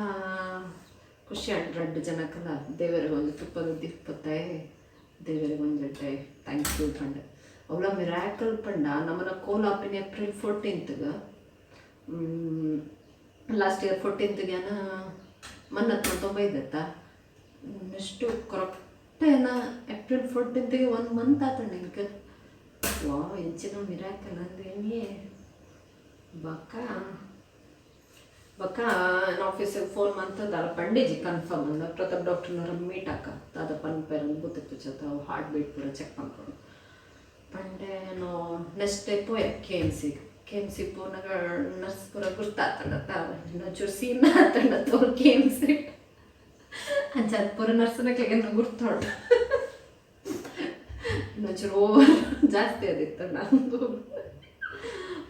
ಖುಷಿ ಆಂಡ್ ರಡ್ಡ್ ಜನಕ್ಕಲ. ದೇವೆರೆಗ್ ಒಂಜಿ ತುಪ್ಪದ ದೀಪತ್ತೆ, ದೇವೆರೆಗ್ ಒಂಜಿ ಎಡ್ಡೆ thank you ಪಂಡೆ. ಅವ್ಲ ಮಿರಾಕಲ್ ಪಂಡ, ನಮನ ಕೋಲ ಆಪಿನ ಏಪ್ರಿಲ್ 14ತ್‌ಗ್. ಲಾಸ್ಟ್ ಇಯರ್ 14ತ್‌ಗೆ ಮನ್ನತ್ ಮಂತೊಂಬೈದತ್ತ. ನೆಕ್ಸ್ಟ್ ಕರೆಕ್ಟ್ ಏನ ಏಪ್ರಿಲ್ 14ತ್‌ಗೆ ಒನ್ ಮಂತ್ ಆತಂಡ ಎಂಕ್. ವಾ, ಎಂಚಿನ ಮಿರಾಕಲ್ ಅಂದ್ ಎನ್ನಿಯೆ. ಬೊಕ್ಕ ಬೊಕ್ಕ ಆಫೀಸಿಗೆ ಫೋನ್ ಮಂತದ ಪಂಡೇಜಿ ಕನ್ಫರ್ಮ್ ಅಂದ. ಪ್ರತಾಪ್ ಡಾಕ್ಟರ್ನವ್ರ ಮೀಟ್ ಆಕ, ದಾದ ಪನ್ಪೆರ್ ಗೊತ್ತಿತ್ತು, ಹಾರ್ಟ್ ಬೀಟ್ ಪೂರ ಚೆಕ್ ಮನ್ಪೊಡು ಪಂಡೆ. ನಾವು ನೆಕ್ಸ್ಟ್ ಡೇ ಪೋಯೆ ಕೆ ಎಮ್ ಸಿಗೆ. ಕೆ ಎಮ್ ಸಿ ಪೋನಾಗ ನರ್ಸ್ ಪೂರ ಗುರ್ತಾತಂಡತ್ತ. ಒಂಚೂರು ಸೀನ್ ಆತಂಡತ್ತ ಅವ್ರು ಕೆ ಎಮ್ ಸಿ. ಅಂಚ ಅದು ಪೂರ ನರ್ಸ್ನಕ್ಲೆಗೆ ಗುರ್ತೋಡು. ಒಂಚೂರು ಓವರ್ ಜಾಸ್ತಿ ಅದಿತ್ತು ನಂದು.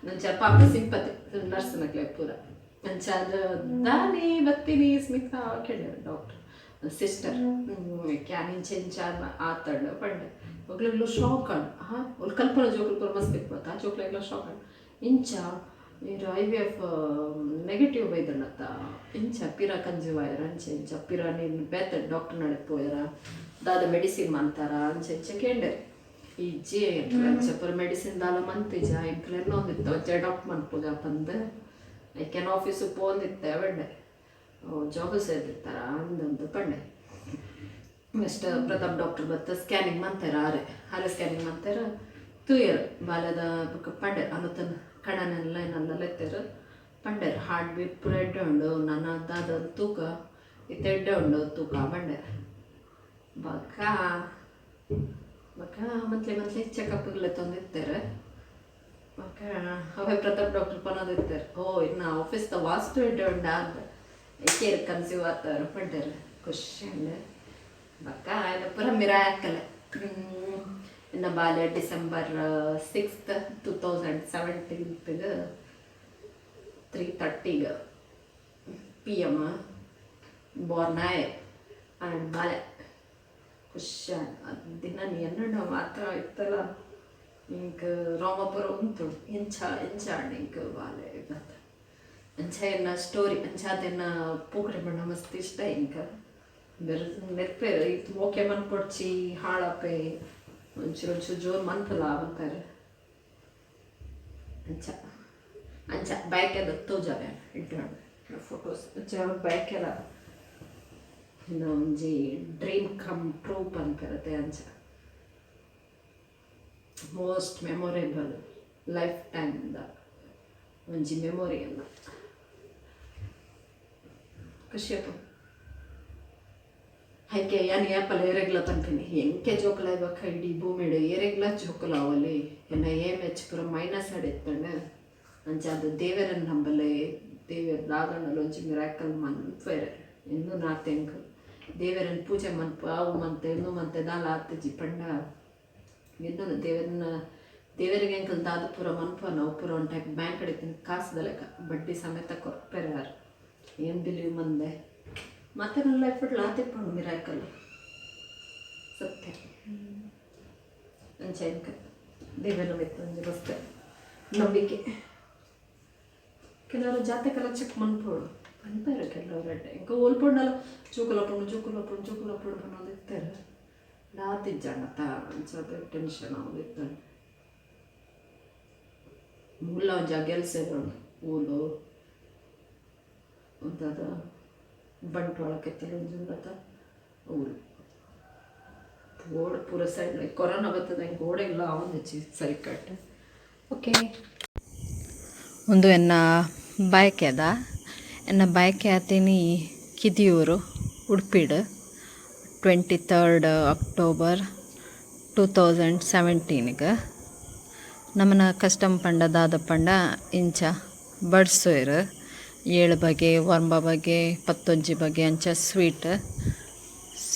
ನಂಚ ಪಾಪ ಸಿಂಪತಿ ನರ್ಸ್ನಕ್ಲೆ ಪೂರ. ಅಂಚ ಅದು ದಾನಿ ಬತ್ತೀನಿ ಸ್ಮಿತಾ ಕೇಳ್ಯಾರ ಡಾಕ್ಟರ್ ಸಿಸ್ಟರ್, can ಇಂಚ ಇಂಚ ಆತಂಡ ಪಂಡೆ. ಒಗ್ಲೆಗ್ಲ ಶಾಕ್ ಆಂಡ್. ಹಾಂ, ಒಲ್ ಕಲ್ಪನಾ ಜೋಕುಲು ಪೂರ ಮಸ್ತ್ ಇಪ್ಪತ್ತ. ಆ ಜೋಕ್ಲೆಗ್ಲ ಶಾಕ್ ಆಂಡ್. ಇಂಚ ನೀರು ಐವಿಎಫ್ ನೆಗೆಟಿವ್ ಬೈದಂಡತ್ತ, ಇಂಚ ಪಿರ ಕನ್ಸೀವ್ ಆಯರ, ಅಂಚ ಇಂಚ ಪಿರ ನೀನು ಬೇತೆ ಡಾಕ್ಟರ್ ನಡೆ ಪೋಯರ, ದಾದ ಮೆಡಿಸಿನ್ ಮಂತಾರ, ಅಂಚ ಇಂಚ ಕೇಂಡೆರ್. ಇಜ್ಜಿ, ಅಂಚ ಪೂರ ಮೆಡಿಸಿನ್ ದಾಲ ಮಂತಿಜ, ಎಂಕ್ಲ ಎನ್ನೊಂದಿತ್ತು ಒಂಚ ಅಡಾಪ್ಟ್ ಮನ್ಪುಗ ಪಂದ್. ಐಕೆನ್ ಆಫೀಸಿಗೆ ಪೋಂದಿತ್ತೆ ಪಂಡೆ, ಜಾಬ್ ಸೇರ್ದಿತ್ತಾರ ಅಂದಂತ ಪಂಡೆ. ನೆಕ್ಸ್ಟ್ ಪ್ರತಾಪ್ ಡಾಕ್ಟರ್ ಬತ್ತ ಸ್ಕ್ಯಾನಿಂಗ್ ಮಂತಾರ. ಆರೆ ಆರೆ ಸ್ಕ್ಯಾನಿಂಗ್ ಮಂತಾರ, ತೂಯರ್ ಬಾಲ್ಯದ. ಬೊಕ್ಕ ಪಂಡೆರ್, ಅನುತನ ಕಣನೆಲ್ಲ ಏನೆಲ್ಲ ಎತ್ತೆರ್ ಪಂಡೆರ್. ಹಾರ್ಟ್ ಬೀಟ್ ಪೂರ ಎಡ್ಡೆ ಉಂಡು, ನನ ದಾದ ತೂಕ ಇತ್ತೆ ಎಡ್ಡೆ ಉಂಡು ತೂಕ ಪಂಡೆರ್. ಬೊಕ್ಕ ಬೊಕ್ಕ ಮಂತ್ಲಿ ಮಂತ್ಲಿ ಚೆಕಪ್ ಲೆತ್ತೊಂದಿತ್ತೆರ್. ಬೊಕ್ಕ ಅವೇ ಪ್ರತಾಪ್ ಡಾಕ್ಟರ್ ಪನೊಂದಿತ್ತೆರ್, ಓ ಇನ್ನ ಆಫೀಸ್ದ ವಾಸ್ತು ಎಡ್ಡೆ ಉಂಡ ಅಂದ್, ಐಕೇರ್ ಕನ್ಸೀವ್ ಆತಾರ ಪಂಡೆರ್. ಖುಷಿ ಆಂಡ್. ಬೊಕ್ಕ ಆಯ್ನ ಪೂರ ಮಿರಾಕಲ್. ಇನ್ನ ಬಾಲ್ಯ ಡಿಸೆಂಬರ್ 6, 2017ತ್‌ಗೆ 3:30ಗೆ ಪಿಎಮ್ ಬಾರ್ನ್ ಆಯೆ. ಆ್ಯಂಡ್ ಬಾಲೆ ಖುಷಿ ಆಂಡ್. ದಿನ ಎನ್ನಡ ಮಾತ್ರ ಇತ್ತಲ್ಲ, ಇಂಕ್ ರೋಮಪುರ ಉಂತು ಇಂಚ ಇಂಚ ಆಂಡ್ ಇಂಕ್ ಬಾಲೆ ಬತ್ತ. ಅಂಚ ಎನ್ನ ಸ್ಟೋರಿ. ಅಂಚಾದ್ ಎನ್ನ ಪೂಕಡೆ ಬಣ್ಣ ಮಸ್ತ್ ಇಷ್ಟ ಇಂಕ್. ಬೆರ್ ನೆರ್ಪೇರು ಇತ್ತು ಮೋಕೆ ಮನ್ಪೊಡ್ಚಿ, ಹಾಳಾಪೆ, ಒಂಚೂರು ಒಂಚೂರು ಜೋರು ಮನ್ಪುಲ ಪನ್ಪೆರ್. ಅಂಚ ಅಂಚ ಬೈಕೆದ ತೋಜಾವೆ ಎಡ್ಡೆ ಫೋಟೋಸ್. ಅಂಚ ಬೈಕೆದ ಇನ್ನ ಒಂಜಿ ಡ್ರೀಮ್ ಕಮ್ ಟ್ರೂ ಪನ್ಪೆರತೆ. ಅಂಚ ಮೋಸ್ಟ್ ಮೆಮೊರೇಬಲ್ ಲೈಫ್ ಟೈಮ್ದ ಒಂಜಿ ಮೆಮೊರಿ ಅಲ್ಲ. ಖುಷಿಯಪ್ಪ. ಐಕೆ ಯಾನ್ ಏಪಲ ಏರೆಗ್ಲ ಪನ್ಪಿನಿ, ಎಂಕೆ ಜೋಕುಲಾಯ್ ಬೊಕ್ಕ ಇಡೀ ಭೂಮಿಡ್ ಏರೆಗ್ಲ ಜೋಕುಲು ಆವೊಲಿ. ಎನ್ನ ಏಮ್ ಎಚ್ ಪೂರ ಮೈನಸ್ ಇತ್ತಂಡ. ಅಂಚಾದ್ ದೇವೆರೆನ್ ನಂಬಲೆ. ದೇವೆರ್ ದಾದಂಡಲ ಒಂಜಿ ಮಿರಾಕಲ್ ಮನ್ಪೆರೆ ಎನ್ನು ನಾತೆ. ಎಂಕ್ ದೇವೆರೆನ್ ಪೂಜೆ ಮನ್ಪು, ಅವು ಮಂತೆ ಇಂದು ಮಂತೆ ದಾಲ ಆತಿಜಿ ಪಂಡ ಎನ್ನುನು ದೇವೆರ್ನ ದೇವೆರಿಗೆ ಎಂಕುಲು ದಾದ ಪೂರ ಮನ್ಪುವ ನಾವು ಪೂರ ಒಂದು ಟೈಪ್ ಬ್ಯಾಂಕ್ ಇತ್ತಿನ ಕಾಸ್ದ ಲೆಕ್ಕ, ಬಡ್ಡಿ ಸಮೇತ ಕೊರ್ಪೆರೆ ಆರ್. ಏನ್ ಬಿಲೀವ್ ಮಂದೆ ಮತ್ತೆ ನನ್ನ ಲೈಫ್ ಆತಿಪ್ಪುಂಡು ಮಿರಾಕಲ್ ಸತ್ಯ. ಅಂಚ ಎಂಕ್ ದೇವೆರ್ನ ಮಿತ್ತ್ ಒಂಜಿ ಮಸ್ತ್ ನಂಬಿಕೆ. ಕೆಲವರು ಜಾತಕ ಚೆಕ್ ಮನ್ಪೊಡು ಪನ್ಪೆರ್ ಕೆಲವರು ಎಡ್ಡೆ. ಎಂಕ್ ಓಲ್ಪೊಂಡಲ ಜೋಕುಲು ಜೋಕುಲು ಜೋಕುಲು ಪನೊಂದು ಇತ್ತೆರ್. ಆತಿಜ್ಜಂಡತ್ತ, ಅಂಚಾದ್ ಟೆನ್ಷನ್ ಆವೊಂದಿತ್ತಂಡ್. ಮೂಲ ಒಂಜಿ ಅಗೆಲ್ಸೆರ್ ಉಂಡು ಊಲು ಒಂದಾದ ಬಂಟ್ವಾಳ ಕೆತ್ತಲು ಒಂಜಿ ಉಂಡತ ಊರು ಓಡ್ ಪೂರ ಸೈಡ್. ಕೊರೋನಾ ಬತ್ತದ ಎಂಕ್ ಓಡೆಗ್ಲ ಆವೊಂದಿಜ್ಜಿ ಸರಿಕಟ್ಟ್. ಓಕೆ. ಒಂದು ಎನ್ನ ಬಯಕೆದ, ಎನ್ನ ಬಯಕೆ ಆತಿನಿ ಕಿದಿಯೂರು ಉಡುಪಿಡ್ 23 ಅಕ್ಟೋಬರ್ 2017ಗೆ. ನಮ್ಮನ ಕಸ್ಟಮ್ ಪಂಡ ದಾದ ಪಂಡ ಇಂಚ ಬಡ್ಸೋಯೆರ್, ಏಳು ಬಗೆ, ಒಂಬ ಬಗೆ, 11 ಬಗೆ ಅಂಚ ಸ್ವೀಟ್.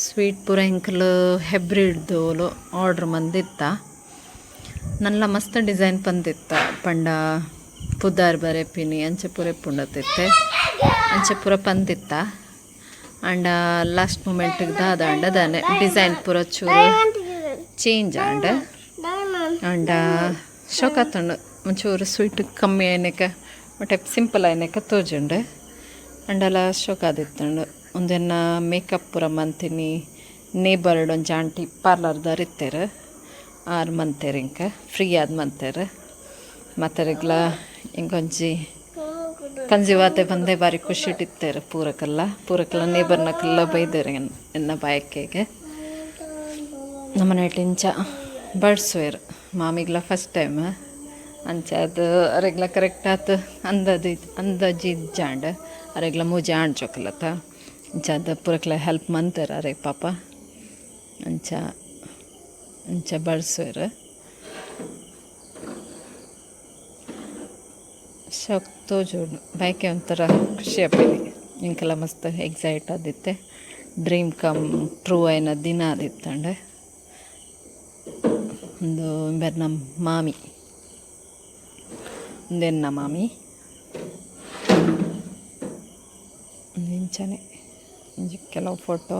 ಸ್ವೀಟ್ ಪೂರ ಎಂಕುಲು ಹೆಬ್ರಿಡ್ದೋಲು ಆರ್ಡ್ರ್ ಮಂದಿತ್ತ. ನಲ್ಲ ಮಸ್ತ್ ಡಿಸೈನ್ ಪಂದಿತ್ತ. ಪಂಡ ಪುದಾರ್ ಬರೆಪಿನಿ ಅಂಚ ಪೂರ ಇಪ್ಪುಂಡತ್ತಿತ್ತೆ, ಅಂಚ ಪೂರ ಪಂದಿತ್ತ. ಆಂಡ ಲಾಸ್ಟ್ ಮೂಮೆಂಟ್ ದಾದ ಆಂಡ ದಾನೆ ಡಿಸೈನ್ ಪೂರ ಚೂರು ಚೇಂಜ್ ಆಂಡ್. ಆಂಡ ಶೋಕಾತುಂಡು, ಒಂಚೂರು ಸ್ವೀಟ್ ಕಮ್ಮಿ ಆಯ್ನಕ ಒಟ್ಟೆ ಸಿಂಪಲ್ ಆಯ್ನಕ ತೋಜುಂಡು. ಅಂಡಲ ಶೋಕಾದಿತ್ತುಂಡು. ಉಂದೆನ್ನ ಮೇಕಪ್ ಪೂರ ಮಂತಿನಿ ನೇಬರ್ಡ್ ಒಂಜಿ ಆಂಟಿ ಪಾರ್ಲರ್ದಾರ್ ಇತ್ತೆರ್, ಆರ್ ಮಂತೆರ್, ಇಂಕ ಫ್ರೀ ಆದ್ ಮಂತೆರ್. ಮಾತೆರೆಗ್ಲ ಇಂಕೊಂಜಿ ಕಂಜಿ ವಾತೆ ಬಂದೆ ಬಾರಿ ಖುಷಿಟ್ ಇತ್ತೆರ್ ಪೂರಕಲ್ಲ. ಪೂರಕಲ್ಲ ನೇಬರ್ನಕಲ್ಲ ಬೈದೆರ್ ಎನ್ನ ಬಾಯಕೆಗೆ. ನಮ್ಮನೇಟ್ ಇಂಚ ಬಡ್ಸುವೆರ್. ಮಾಮಿಗ್ಲ ಫಸ್ಟ್ ಟೈಮ್ ಅಂಚ ಅದು ಅರೆಗ್ಲ ಕರೆಕ್ಟ್ ಆತು ಅಂದಾಜು ಅಂದಾಜು ಇಜ್ಜಾಂಡ್. ಅರೆಗ್ಲ ಮೂಜಿ ಆಣ್ ಜೋಕುಲತ, ಅಂಚ ಅದು ಪೂರಕ್ಲ ಹೆಲ್ಪ್ ಮಂತೆರ್ ಅರೆಗ್ ಪಾಪ. ಅಂಚ ಅಂಚ ಬಡ್ಸುವೆರ್. ಶೋಕ್ ತೋಜುಂಡು, ಬೈಕೆ ಒಂಥರ ಖುಷಿ ಆಪಿನಿ. ಎಂಕಲ ಮಸ್ತ್ ಎಕ್ಸೈಟ್ ಆದಿತ್ತೆ. ಡ್ರೀಮ್ ಕಮ್ ಟ್ರೂ ಆಯಿನ ದಿನ ಆದಿತ್ತಂಡ್. ಉಂದು ಇಂಬೆರ್ನ ಮಾಮಿ, ಉಂದೆನ್ನ ಮಾಮಿ. ಇಂಚನೆ ಒಂಜಿ ಕೆಲವು ಫೋಟೋ.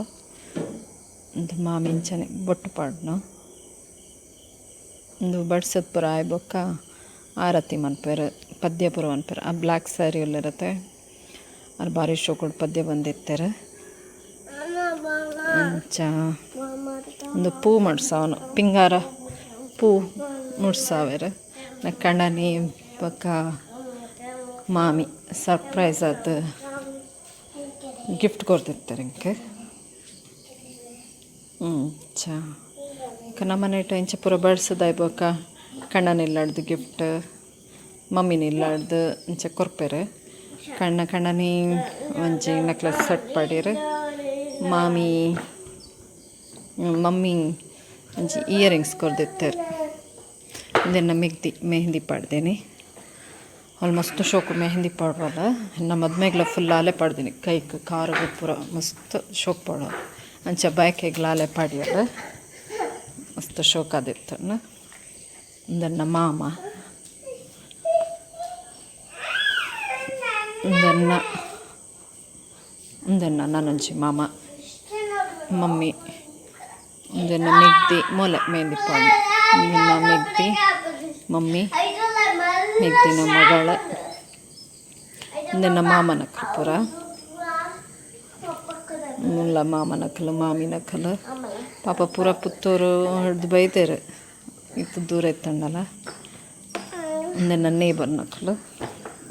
ಉಂದು ಮಾಮಿ ಇಂಚನೆ ಬೊಟ್ಟು ಪಾಡ್ನು. ಉಂದು ಬಡ್ಸದ್ ಪೂರ ಆಯಿ ಬೊಕ್ಕ ಆರತಿ ಮನ್ಪುವೆರ್, ಪದ್ಯ ಪೂರ ಮನ್ಪುವೆರ್. ಆ ಬ್ಲ್ಯಾಕ್ ಸ್ಯಾರಿ ಉಲ್ಲೆರತೆ, ಆರ್ ಬಾರಿ ಶೋಕುಡು ಪದ್ಯ ಬಂದಿತ್ತೆರ್. ಅಂಚ ಉಂದು ಪೂ ಮುಡ್ಸಾವನು, ಪಿಂಗಾರ ಪೂ ಮುಡ್ಸಾವೆರ್. ಕಂಡನಿ ಬೊಕ್ಕ ಮಾಮಿ ಸರ್ಪ್ರೈಸ್ ಆದ್ ಗಿಫ್ಟ್ ಕೊರ್ದಿತ್ತೆರ್ ಎಂಕ್. ಅಂಚ ಬೊಕ್ಕ ನಮ್ಮನೇಟ್ ಇಂಚ ಪೂರ ಬಡ್ಸದಾಯಿ ಬೊಕ್ಕ ಕಣ್ಣನ ಇಲ್ಲಡ್ದು ಗಿಫ್ಟ್, ಮಮ್ಮಿನ ಇಲ್ಲಡ್ದು ಇಂಚ ಕೊರ್ಪೆರ್. ಕಣ್ಣ ಕಣ್ಣನಿ ಒಂಜಿ ನೆಕ್ಲೆಸ್ ಸೆಟ್ ಪಾಡ್ಯೆರ್. ಮಾಮಿ ಮಮ್ಮಿ ಒಂಜಿ ಇಯರಿಂಗ್ಸ್ ಕೊರ್ದಿತ್ತೆರ್. ಉಂದೆನ್ನ ಮೆಗ್ದಿ ಮೆಹಂದಿ ಪಾಡ್ದೇನಿ. ಅವ್ಳು ಮಸ್ತ್ ಶೋಕು ಮೆಹಂದಿ ಪಾಡ್ವಲ್. ಎನ್ನ ಮದ್ಮೆಗ್ಲ ಫುಲ್ ಆಲೆ ಪಾಡ್ದಿನಿ, ಕೈಕ್ ಕಾರುಗು ಪೂರ ಮಸ್ತ್ ಶೋಕ್ ಪಾಡೋದು. ಅಂಚ ಬಯಕೆಗ್ಲ ಆಲೆ ಪಾಡ್ಯಲ್, ಮಸ್ತ್ ಶೋಕ್ ಆದಿತ್ತು. ಉಂದೆನ್ನ ಮಾಮ, ಉಂದೆನ್ನ ಉಂದೆನ್ನ ನನೊಂಜಿ ಮಾಮ, ಮಮ್ಮಿ. ಉಂದೆನ್ನ ಮೆಗ್ದಿ ಮೊಲೆ ಮೆಹಂದಿ ಪಾಡ್ನು. ಉಂದೆನ್ನ ಮೆಗ್ದಿ, ಮಮ್ಮಿ, ಮೆಗ್ದಿನ ಮಗಳ. ಉಂದೆನ್ನ ಮಾಮನಕುಲು ಪೂರ ಮುಲ್ಲ ಮಾಮನಕುಲು ಮಾಮಿನಕುಲು ಪಾಪ ಪೂರ ಪುತ್ತೂರು ಹಿಡ್ದು ಬೈದೆರ್, ಇತ್ತು ದೂರ ಇತ್ತಂಡಲ. ಉಂದೆನ್ನ ನೇಬರ್ನಕುಲು,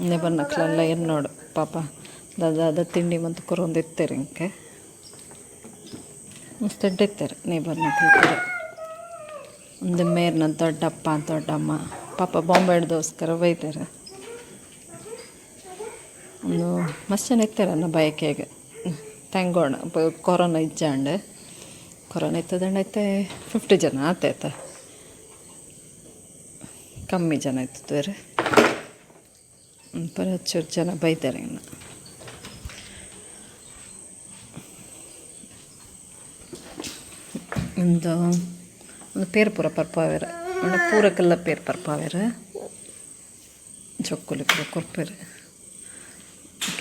ನೇಬರ್ನಕುಲೆಲ್ಲ ಎನ್ನೋಡು ಪಾಪ ದಾದ ದಾದ ತಿಂಡಿ ಮಂತ್ ಕೊರೊಂದಿತ್ತೆರ್ ಎಂಕ್. ಮಸ್ತ್ ಎಡ್ಡೆ ಇತ್ತೆರ್ ನೇಬರ್ನಕುಲು ಪೂರ. ಉಂದು ಮೇರ್ನ ದೊಡ್ಡಪ್ಪ ದೊಡ್ಡಮ್ಮ, ಪಾಪ ಬಾಂಬೆಡ್ದೋಸ್ಕರ ಬೈದೆರ್. ಉಂದು ಮಸ್ತ್ ಜನ ಇತ್ತೆರ್ ಎನ್ನ ಬಯಕೆಗ್. ತಂಗೋಣ ಕೊರೋನಾ ಇಜ್ಜಾಂಡ್, ಕೊರೋನಾ ಇತ್ತದಂಡ ಇತ್ತೆ 50 ಜನ ಆತೇತ, ಕಮ್ಮಿ ಜನ ಇತ್ತುವೆರ್. ಪೂರ ಚೂರು ಜನ ಬೈದೆರ್ ಇನ್ನು. ಉಂದು ಉಂದು ಪೇರ್ ಪೂರ ಪರ್ಪಾವೆರ್, ಉಂದು ಪೂರಕ್ಕೆಲ್ಲ ಪೇರ್ ಪರ್ಪಾವೆರ್, ಜೋಕುಲು ಪೂರ ಕೊರ್ಪೆರ್.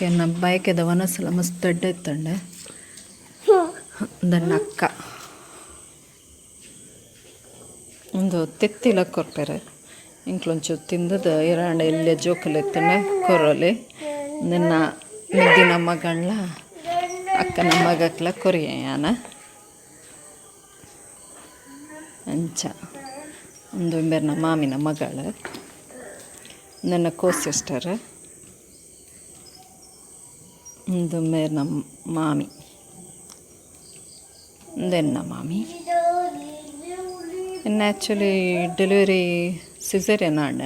ಎನ್ನ ಬಯಕೆದ ವನಸಲ ಮಸ್ತ್ ಎಡ್ಡೆ ಇತ್ತಂಡೆ. ಉಂದೆನ್ನ ಅಕ್ಕ. ಉಂದು ತೆತ್ತಿಲ ಕೊರ್ಪೆರ್. ಎಂಕ್ಲೊಂಚೂರು ತಿಂದದ ಇರಾಂಡ ಎಲ್ಯ ಜೋಕುಲು ಇತ್ತಂಡ ಕೊರೊಲಿ. ನಿನ್ನ ಮೆಗ್ದಿನ ಮಗಳನ್ನ ಅಕ್ಕನ ಮಗಕ್ಲ ಕೊರಿಯೆ ಯಾನ್. ಅಂಚ ಉಂದು ಇಂಬೆರ್ನ ಮಾಮಿನ ಮಗಳ್, ನನ್ನ ಕೋ ಸಿಸ್ಟರ್. ಉಂದು ಮೇರ್ನ ಮಾಮಿ, ಉಂದೆನ್ನ ಮಾಮಿ. ಎನ್ನ ಆ್ಯಕ್ಚುಲಿ ಡೆಲಿವರಿ ಸಿಸೇರಿಯನ್ ಆಂಡ್,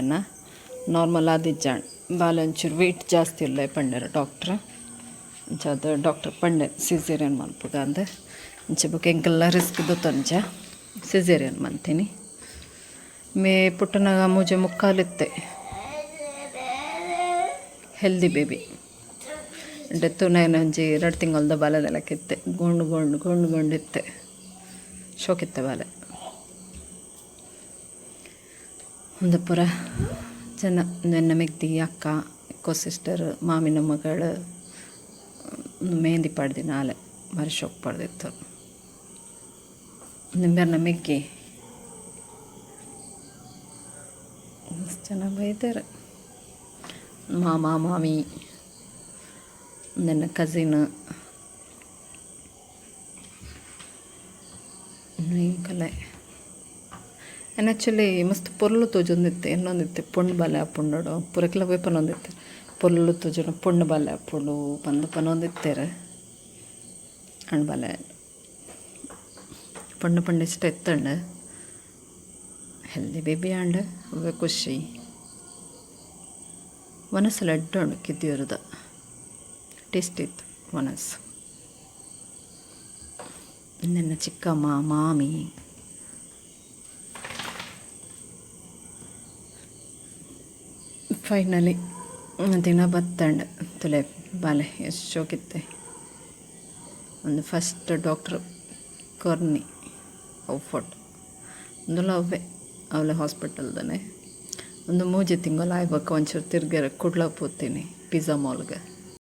ನಾರ್ಮಲ್ ಆದಿಜ್ಜಾಂಡ್. ಬಾಲೆ ಒಂಚೂರು ವೆಯ್ಟ್ ಜಾಸ್ತಿ ಉಲ್ಲೆ ಪಂಡೆರ್ ಡಾಕ್ಟ್ರ್. ಅಂಚಾದ್ ಡಾಕ್ಟ್ರ್ ಪಂಡೆ ಸಿಸೇರಿಯನ್ ಮನ್ಪುಗ ಅಂದ್. ಅಂಚ ಬೊಕ ಎಂಕಲ್ಲ ರಿಸ್ಕ್ ದೆತೊಂಜ ಸಿಸೇರಿಯನ್ ಮಂತಿನಿ. ಮೇ ಪುಟ್ಟುನಗ ಮೂಜೆ ಮುಕ್ಕಾಲು ಇತ್ತೆ. ಹೆಲ್ದಿ ಬೇಬಿ ಡೆತ್ತುನ ಒಂಜಿ 2 ತಿಂಗೊಲ್ದ ಬಾಲೆದ ಲೆಕ್ಕ ಇತ್ತೆ. ಗುಂಡು ಗುಂಡು ಗುಂಡು ಗುಂಡು ಇತ್ತೆ, ಶೋಕಿತ್ತೆ ಬಾಲೆ. ಉಂದು ಪೂರ ಜನ ಎನ್ನ ಮೆಗ್ದಿ, ಅಕ್ಕ, ಕೋ ಸಿಸ್ಟರ್, ಮಾಮಿನ ಮಗಳು. ಮೆಹಂದಿ ಪಾಡ್ದಿನ ಆಲೆ. ಬಾರಿ ಶೋಕು ಪಾಡ್ದಿತ್ತೆರ್. ನಿಂಬೆರ್ನ ಮೆಗ್ಗಿ ಮಸ್ತ್ ಜನ ಬೈದೆರ್. ಮಾಮ ಮಾಮಿ ನನ್ನ ಕಸಿನ್ ಎಂಕಲೆ. ಆ್ಯಂಡ್ ಆಕ್ಚುಲಿ ಮಸ್ತ್ ಪೊರ್ಲು ತೋಜೊಂದಿತ್ತೆ ಎನ್ನೊಂದಿತ್ತೆ ಪೊಣ್ಣು ಬಾಲೆ ಆಪುಂಡೋಡು ಪೂರಕ್ಲ ಅವೇ ಪನೊಂದಿತ್ತೆರ್ ಪೊರ್ಲು ತೋಜುನ ಪೊಣ್ಣು ಬಾಲೆ ಆಪುಂಡು ಪಂದ್ ಪನೊಂದಿತ್ತೆರ್. ಆಂಡ್ ಬಾಲೆ ಪೊಣ್ಣು ಪಂಡ ಇಷ್ಟ ಇತ್ತ್ಂಡ್ ಹೆಲ್ದಿ ಬೇಬಿ ಆಂಡ್ ಅವ್ವೆ ಖುಷಿ. ವನಸುಲ ಎಡ್ಡೆ ಉಂಡು ಕಿದಿಯೂರುದ ಟೇಸ್ಟ್ ಇತ್ತು ವನಸ್. ನನ್ನ ಚಿಕ್ಕಮ್ಮ ಮಾಮಿ. ಫೈನಲಿ ದಿನ ಬತ್ತಂಡ್ ತೂಲೆ ಬಾಲೆ ಎಷ್ಟ್ ಶೋಕಿತ್ತೆ. ಒಂದು ಫಸ್ಟ್ ಡಾಕ್ಟ್ರ್ ಕೊರ್ನಿ ಅವು ಫೋಟೋ ಉಂದುಲ ಅವ್ವೆ ಅವ್ಲೆ ಹಾಸ್ಪಿಟಲ್ದನೆ. ಉಂದು ಮೂಜಿ ತಿಂಗೊಲು ಆಯಿ ಬೊಕ್ಕ ಒಂಚೂರು ತಿರ್ಗೆರೆ ಕುಡ್ಲ ಪೋತಿನಿ ಪಿಝಾ ಮಾಲ್ಗ್.